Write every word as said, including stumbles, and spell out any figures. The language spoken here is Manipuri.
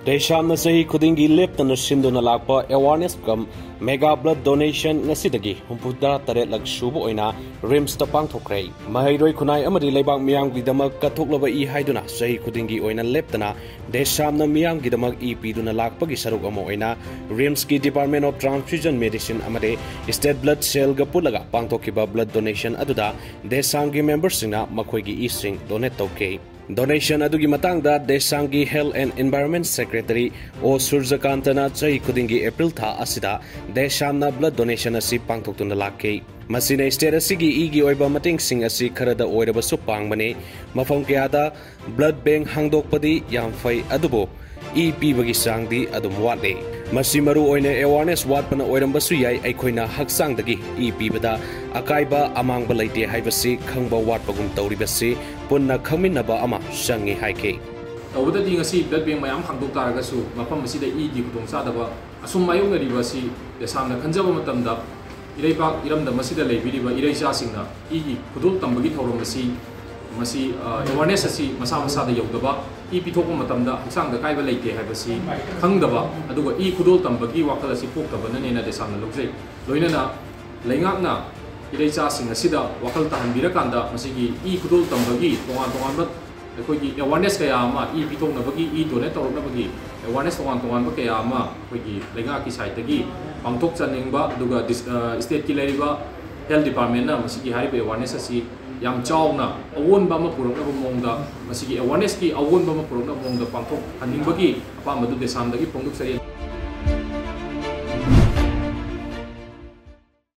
ꯗꯦꯁꯥꯝꯅ ꯆꯍꯤ ꯈꯨꯗꯤꯡꯒꯤ ꯂꯦꯞꯇꯅ ꯁꯤꯟꯗꯨꯅ ꯂꯥꯛꯄ awareness cum mega blood donation ꯉꯁꯤꯗꯒꯤ ꯍꯨꯝꯐꯨꯇꯔꯦꯠꯂꯛ ꯁꯨꯕ ꯑꯣꯏꯅ ꯔꯤꯝꯁꯇ ꯄꯥꯡꯊꯣꯛꯈ꯭ꯔꯦ꯫ ꯃꯍꯩꯔꯣꯏ ꯈꯨꯟꯅꯥꯏ ꯑꯃꯗꯤ ꯂꯩꯕꯥꯛ ꯃꯤꯌꯥꯝꯒꯤꯗꯃꯛ ꯀꯠꯊꯣꯛꯂꯕ ꯏ ꯍꯥꯏꯗꯨꯅ ꯆꯍꯤ ꯈꯨꯗꯤꯡꯒꯤ ꯑꯣꯏꯅ ꯂꯦꯞꯇꯅ ꯗꯦꯁꯥꯝꯅ ꯃꯤꯌꯥꯝꯒꯤꯗꯃꯛ ꯏ ꯄꯤꯗꯨꯅ ꯂꯥꯛꯄꯒꯤ ꯁꯔꯨꯛ ꯑꯃ ꯑꯣꯏꯅ ꯔꯤꯝꯁꯀꯤ Department of Transfusion Medicine ꯑꯃꯗꯤ State Blood Cellꯒ ꯄꯨꯜꯂꯒ ꯄꯥꯡꯊꯣꯛꯈꯤꯕ blood donation ꯑꯗꯨꯗ ꯗꯦꯁꯥꯝꯒꯤ ꯃꯦꯝꯕꯔꯁꯤꯡꯅ ꯃꯈꯣꯏꯒꯤ ꯏꯁꯤꯡ donate ꯇꯧꯈꯤ꯫ Donation ꯑꯗꯨꯒꯤ ꯃꯇꯥꯡꯗ ꯗꯦꯁꯥꯝꯒꯤ Health and Environment Secretary ꯑꯣ ꯁꯨꯔꯖꯀꯥꯟꯇꯅ ꯆꯍꯤ ꯈꯨꯗꯤꯡꯒꯤ ꯑꯦꯄ꯭ꯔꯤꯜ ꯊꯥ ꯑꯁꯤꯗ ꯗꯦꯁꯥꯝꯅ blood donation ꯑꯁꯤ ꯄꯥꯡꯊꯣꯛꯇꯨꯅ ꯂꯥꯛꯈꯤ꯫ ꯃꯁꯤꯅ state ꯑꯁꯤꯒꯤ ꯏꯒꯤ ꯑꯣꯏꯕ ꯃꯇꯦꯡꯁꯤꯡ ꯑꯁꯤ ꯈꯔꯗ ꯑꯣꯏꯔꯕꯁꯨ ꯄꯥꯡꯕꯅꯤ꯫ ꯃꯐꯝ ꯀꯌꯥꯗ blood bank ꯍꯥꯡꯗꯣꯛꯄꯗꯤ ꯌꯥꯝ ꯐꯩ, ꯑꯗꯨꯕꯨ ꯏ ꯄꯤꯕꯒꯤ ꯆꯥꯡꯗꯤ ꯑꯗꯨꯝ ꯋꯥꯠꯂꯤ꯫ ꯃꯁꯤ ꯃꯔꯨ ꯑꯣꯏꯅ awareness ꯋꯥꯠꯄꯅ ꯑꯣꯏꯔꯝꯕꯁꯨ ꯌꯥꯏ꯫ ꯑꯩꯈꯣꯏꯅ ꯍꯛꯆꯥꯡꯗꯒꯤ ꯏ ꯄꯤꯕꯗ ꯑꯀꯥꯏꯕ ꯑꯃꯥꯡꯕ ꯂꯩꯇꯦ ꯍꯥꯏꯕꯁꯤ ꯈꯪꯕ ꯋꯥꯠꯄꯒꯨꯝ ꯇꯧꯔꯤꯕꯁꯤ ꯄꯨꯟꯅ ꯈꯪꯃꯤꯟꯅꯕ ꯑꯃ ꯆꯪꯏ ꯍꯥꯏꯈꯤ꯫ ꯇꯧꯕꯗꯗꯤ ꯉꯁꯤ blood bank ꯃꯌꯥꯝ ꯍꯥꯡꯗꯣꯛ ꯇꯥꯔꯒꯁꯨ ꯃꯐꯝ ꯑꯁꯤꯗ ꯏꯒꯤ ꯈꯨꯗꯣꯡꯆꯥꯗꯕ ꯑꯁꯨꯝ ꯃꯥꯌꯣꯛꯅꯔꯤꯕ ꯑꯁꯤ ꯗꯦꯁꯥꯝꯅ ꯈꯟꯖꯕ ꯃꯇꯝꯗ ꯏꯔꯩꯄꯥꯛ ꯏꯔꯝꯗꯝ ꯑꯁꯤꯗ ꯂꯩꯕꯤꯔꯤꯕ ꯏꯔꯩꯆꯥꯁꯤꯡꯅ ꯏꯒꯤ ꯈꯨꯗꯣꯜ ꯇꯝꯕꯒꯤ ꯊꯧꯔꯝ ꯑꯁꯤ ꯃꯁꯤ ꯑ, awareness ꯑꯁꯤ ꯃꯁꯥ ꯃꯁꯥꯗ ꯌꯧꯗꯕ, ꯏ ꯄꯤꯊꯣꯛꯄ ꯃꯇꯝꯗ ꯍꯛꯆꯥꯡꯗ ꯀꯥꯏꯕ ꯂꯩꯇꯦ ꯍꯥꯏꯕꯁꯤ ꯈꯪꯗꯕ, ꯑꯗꯨꯒ ꯏ ꯈꯨꯗꯣꯜ ꯇꯝꯕꯒꯤ ꯋꯥꯈꯜ ꯑꯁꯤ ꯄꯣꯛꯇꯕꯅꯅꯦꯅ ꯗꯦꯁꯥꯝꯅ ꯂꯧꯖꯩ꯫ ꯂꯣꯏꯅꯅ ꯂꯩꯉꯥꯛꯅ ꯏꯔꯩꯆꯥꯁꯤꯡ ꯑꯁꯤꯗ ꯋꯥꯈꯜ ꯇꯥꯍꯟꯕꯤꯔꯀꯥꯟꯗ ꯃꯁꯤꯒꯤ ꯏ ꯈꯨꯗꯣꯜ ꯇꯝꯕꯒꯤ ꯇꯣꯉꯥꯟ ꯇꯣꯉꯥꯟꯕ ꯑꯩꯈꯣꯏꯒꯤ awareness ꯀꯌꯥ ꯑꯃ, ꯏ ꯄꯤꯊꯣꯛꯅꯕꯒꯤ, ꯏ donate ꯇꯧꯔꯛꯅꯕꯒꯤ awareness ꯇꯣꯉꯥꯟ ꯇꯣꯉꯥꯟꯕ ꯀꯌꯥ ꯑꯃ ꯑꯩꯈꯣꯏꯒꯤ ꯂꯩꯉꯥꯛꯀꯤ sideꯇꯒꯤ ꯄꯥꯡꯊꯣꯛꯆꯅꯤꯡꯕ, ꯑꯗꯨꯒ ꯗꯤꯁ-, ꯑ, stateꯀꯤ ꯂꯩꯔꯤꯕ health departmentꯅ ꯃꯁꯤꯒꯤ ꯍꯥꯏꯔꯤꯕ awareness ꯑꯁꯤ ꯌꯥꯝ ꯆꯥꯎꯅ ꯑꯑꯣꯟꯕ ꯑꯃ ꯄꯨꯔꯛꯅꯕ ꯃꯑꯣꯡꯗ, ꯃꯁꯤꯒꯤ awarenessꯀꯤ ꯑꯑꯣꯟꯕ ꯑꯃ ꯄꯨꯔꯛꯅꯕ ꯃꯑꯣꯡꯗ ꯄꯥꯡꯊꯣꯛꯍꯟꯅꯤꯡꯕꯒꯤ ꯑꯄꯥꯝꯕꯗꯨ ꯗꯦꯁꯥꯝꯗꯒꯤ ꯐꯣꯡꯗꯣꯛꯆꯔꯤ꯫